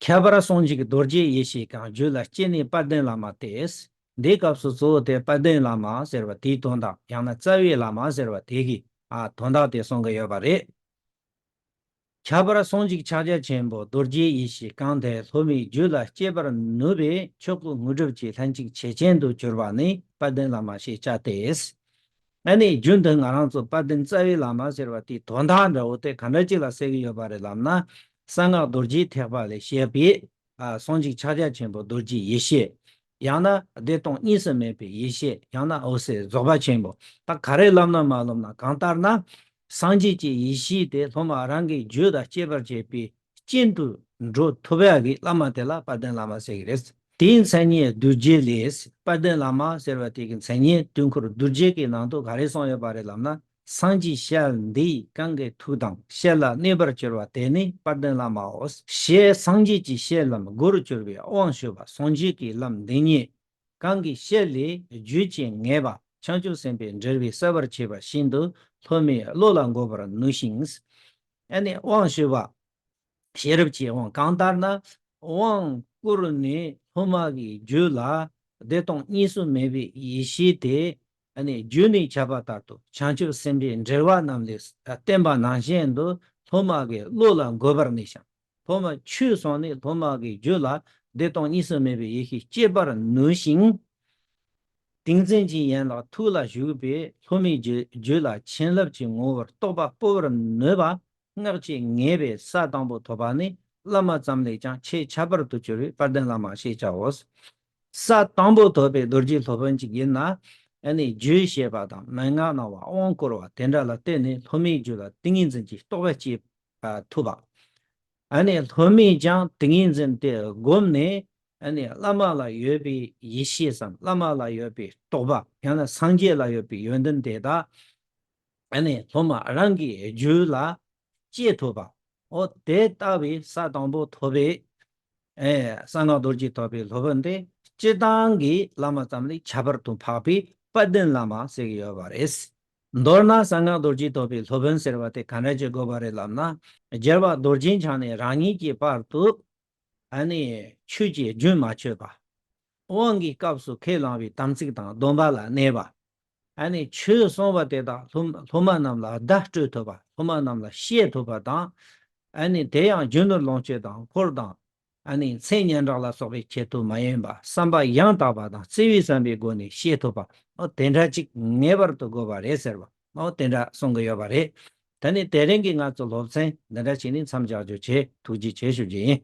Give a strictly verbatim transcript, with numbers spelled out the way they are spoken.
ཁྱད་པར་སངས་རྒྱས་རྡོ་རྗེ་ཡེ་ཤེས་གང་། རྒྱུད་ལ་སྐྱེས་ནས་དཔལ་ལྡན་བླ་མ་སྟེ། འདིའི་སྐབས་སུ་གཙོ་བོ་དེ་དཔལ་ལྡན་བླ་མ་ཟེར་བ་དེའི་དོན་དག་ཡང་ན་རྩ་བའི་བླ་མ་ཟེར་བ་དེ་གི་ཨ་དོན་དག་དེ་གསུང་གི་ཡོད་པ་རེད། ཁྱད་པར་སངས་རྒྱས་ཕྱག་རྒྱ་ཆེན་པོ་རྡོ་རྗེ་ཡེ་ཤེས་གང་དེ་སློབ་མའི་རྒྱུད་ལ་སྐྱེ་བར་ནུས་པས་མཆོག་གི་དངོས་གྲུབ་ཀྱི་ལྷན་ཅིག་ཆོས་ཅན་དུ་གྱུར་པ་ནི་དཔལ་ལྡན་བླ་མ་ཞེས་བྱ་སྟེ། ཨ་ནི་རྒྱུན་དུ་ང་རང་ཚོ་དཔལ་ལྡན་རྩ་བའི་བླ་མ་ཟེར་བ་དེའི་དོན་དག་འདྲ་བོ་དེ་ག་འདྲ་ཅིག་ལ་ཟེར་གྱི་ཡོད་པ་རེད་ལབ་ན། གསང་སྔགས་རྡོ་རྗེ་ཐེག་པ་ལས་བཤད་པའི་ཨ་སངས་རྒྱས་ཕྱག་རྒྱ་ཆེན་པོ་རྡོ་རྗེ་ཡེ་ཤེས། ཡང་ན་བདེ་སྟོང་གཉིས་སུ་མེད་པའི་ཡེ་ཤེས། ཡང་ན་འོད་གསལ་རྫོགས་པ་ཆེན་པོ། ད་ག་རེ་ལབ་ན་མ་ལབ་ན། གང་ལྟར་ན་སངས་རྒྱས་ཀྱི་ཡེ་ཤེས་དེ་སློབ་མ་རང་གི་རྒྱུད་ལ་སྐྱེ་བར་བྱེད་པའི་རྐྱེན་དུ་འགྲོ་ཐུབ་ཡག་གི་བླ་མ་དེ་ལ་དཔལ་ལྡན་བླ་མ་ཟེར་གྱི་རེད། དེའི་མཚན་ཉིད་བསྡུ་རྒྱུ་ལས། དཔལ་ལྡན་བླ་མ་ཟེར་བ་དེ་གི་མཚན་ཉིད་དུས་འཁོར་བསྡུ་རྒྱུ་གི་ནང་དུ་ག་རེ་གསུངས་ཡོད་པ་རེད་ལབ་ན། སངས་རྒྱས་ཞལ་འདི་ཡིས་གང་གི་ཐུགས་དང་ཞལ་ལ་གནས་པར་གྱུར་པ་དེ་ནི་དཔལ་ལྡན་བླ་མའོ། ཞེས་སངས་རྒྱས་ཀྱི་ཞལ་ལམ་སྒོ་རུ་གྱུར་པའི་དབང་ཞུ་བ་སངས་རྒྱས་ཀྱི་ལམ་འདི་ཉིད་གང་གི་ཞལ་ལས་རྒྱུད་ཀྱི་ངེས་པ་བྱང་ཆུབ་སེམས་དཔའི་འབྲེལ་བས་གསལ་བར་བྱེད་པ་བཞིན་དུ་སློབ་མའི་བློ་ལ་འགོད་པར་ནུས་ཤིང་། ཨ་ནི་དབང་ཞུ་བ། ཤེས་རབ་ཀྱི་དབང་། གང་ལྟར་ན་དབང་བསྐུར་ནས་སློབ་མ་གི་རྒྱུད་ལ་བདེ་སྟོང་གཉིས་སུ་མེད་པའི་ཡེ་ཤེས་དེ་ཨ་ནི་རྒྱུད་ནས་ཁྱབ་པ་ལྟར་དུ་བྱང་ཆུབ་སེམས་དཔའི་འབྲེལ་བ་རྣམས་ལས་བསྟན་པ་ནང་བཞིན་དུ་སློབ་མ་གི་བློ་ལ་འགོད་པར་ནུས་ཤིང་། སློབ་མ་ཆོས་གསུངས་ནས་སློབ་མ་གི་རྒྱུད་ལ་བདེ་སྟོང་གཉིས་སུ་མེད་པའི་ཡེ་ཤེས་སྐྱེད་པར་ནུས་ཤིང་། ཏིང་འཛིན་གྱི་ཡན་ལག་ཐུགས་ལ་ཞུགས་པས་སློབ་མའི་རྒྱུད་རྒྱུད་ལ་བྱིན་རླབས་ཀྱི་ངོ་བོར་རྟོགས་པ་སྤོ་བར་ནུས་པ། སྔགས་ཀྱི་ངེས་པའི་ས་དང་པོ་ཐོབ་པ་ནི་བླ་མ་ཙམ་ལས་ཀྱང་ཆེས་ཁྱད་པར་དུ་གྱུར་པའི་དཔལ་ལྡན་བླ་མ་ཞེས་བྱའོ། ས་དང་པོ་ཐོབ་པའི་རྡོ་རྗེ་སློབ་དཔོན་ཅིག་ཡིན་ན། ཨ་ནི་རྒྱུད་བཤད་པ་དང་མན་ངག་གནང་བ་དབང་བསྐུར་བ་དེ་འདྲ་ལ་བརྟེན་ནས་སློབ་མའི་རྒྱུད་ལ་ཏིང་ངེ་འཛིན་གྱི་རྟོགས་པ་སྐྱེ་ཐུབ་པ། ཨ་ནི་སློབ་མས་ཀྱང་ཏིང་ངེ་འཛིན་དེ་བསྒོམས་ནས། ཨ་ནི་བླ་མ་ལ་ཡོད་པའི་ཡེ་ཤེས་སམ་བླ་མ་ལ་ཡོད་པའི་རྟོགས་པ། ཡང་ན་སངས་རྒྱས་ལ་ཡོད་པའི་ཡོན་ཏན་དེ་དག་ཨ་ནི་སློབ་མ་རང་གི་རྒྱུད་ལ་སྐྱེ་ཐུབ་པ། འོ་དེ་ལྟ་བུའི་ས་དང་པོ་ཐོབ་པའི་ཨེ་གསང་སྔགས་རྡོ་རྗེ་ཐོབ་པའི་སློབ་དཔོན་དེ་སྤྱིར་བཏང་གི་བླ་མ་ཙམ་ལས་ཁྱད་པར་དུ་འཕགས་པའི་དཔལ་ལྡན་བླ་མ་ཟེར་གྱི་ཡོད་པ་རེད། མདོར་ན་གསང་སྔགས་རྡོ་རྗེ་ཐོབ་པའི་སློབ་དཔོན་ཟེར་བ་དེ་ག་འདྲ་ཅིག་དགོས་པ་རེད་ལབ་ན། རྒྱལ་བ་རྡོ་རྗེ་འཆང་ནས་རང་ཉིད་ཀྱི་བར་དུ་ཨ་ནི་ཆོས་ཀྱི་རྒྱུན་མ་ཆད་པ། དབང་གི་སྐབས་སུ་ཁས་བླངས་པའི་དམ་ཚིག་དང་སྡོམ་པ་ལ་གནས་པ། ཨ་ནི་ཆོས་གསུངས་པ་དེ་དག་སློབ་སློབ་མ་རྣམས་ལ་བརྡ་སྤྲོད་ཐུབ་པ། སློབ་མ་རྣམས་ལ་བཤད་ཐུབ་པ་དང་། ཨ་ནི་དེ་ཡང་རྒྱུ་ནོར་ལོངས་སྤྱོད་དང་འཁོར་དང་། ཨ་ནི་མཚན་སྙན་གྲགས་ལ་སོགས་པའི་ཆེད་དུ་མ་ཡིན་པ། བསམ་པ་ཡང་དག་པ་དང་བརྩེ་བས་བསམ་པའི་སྒོ་ནས་བཤད་ཐུབ་པ། འོ་དེ་འདྲ་ཅིག་ངེས་པར་དུ་དགོས་པ་རེད་ཟེར་བ། འོ་དེ་འདྲ་གསུང་གི་ཡོད་པ་རེད། ད་ནི་དེ་རིང་གི་ང་ཚོ་སློབ་ཚན་འདི་འདྲ་བྱས་ནས་མཚམས་འཇོག་རྒྱུ་བྱས། ཐུགས་རྗེ་ཆེ་ཞུ་རྒྱུ་ཡིན།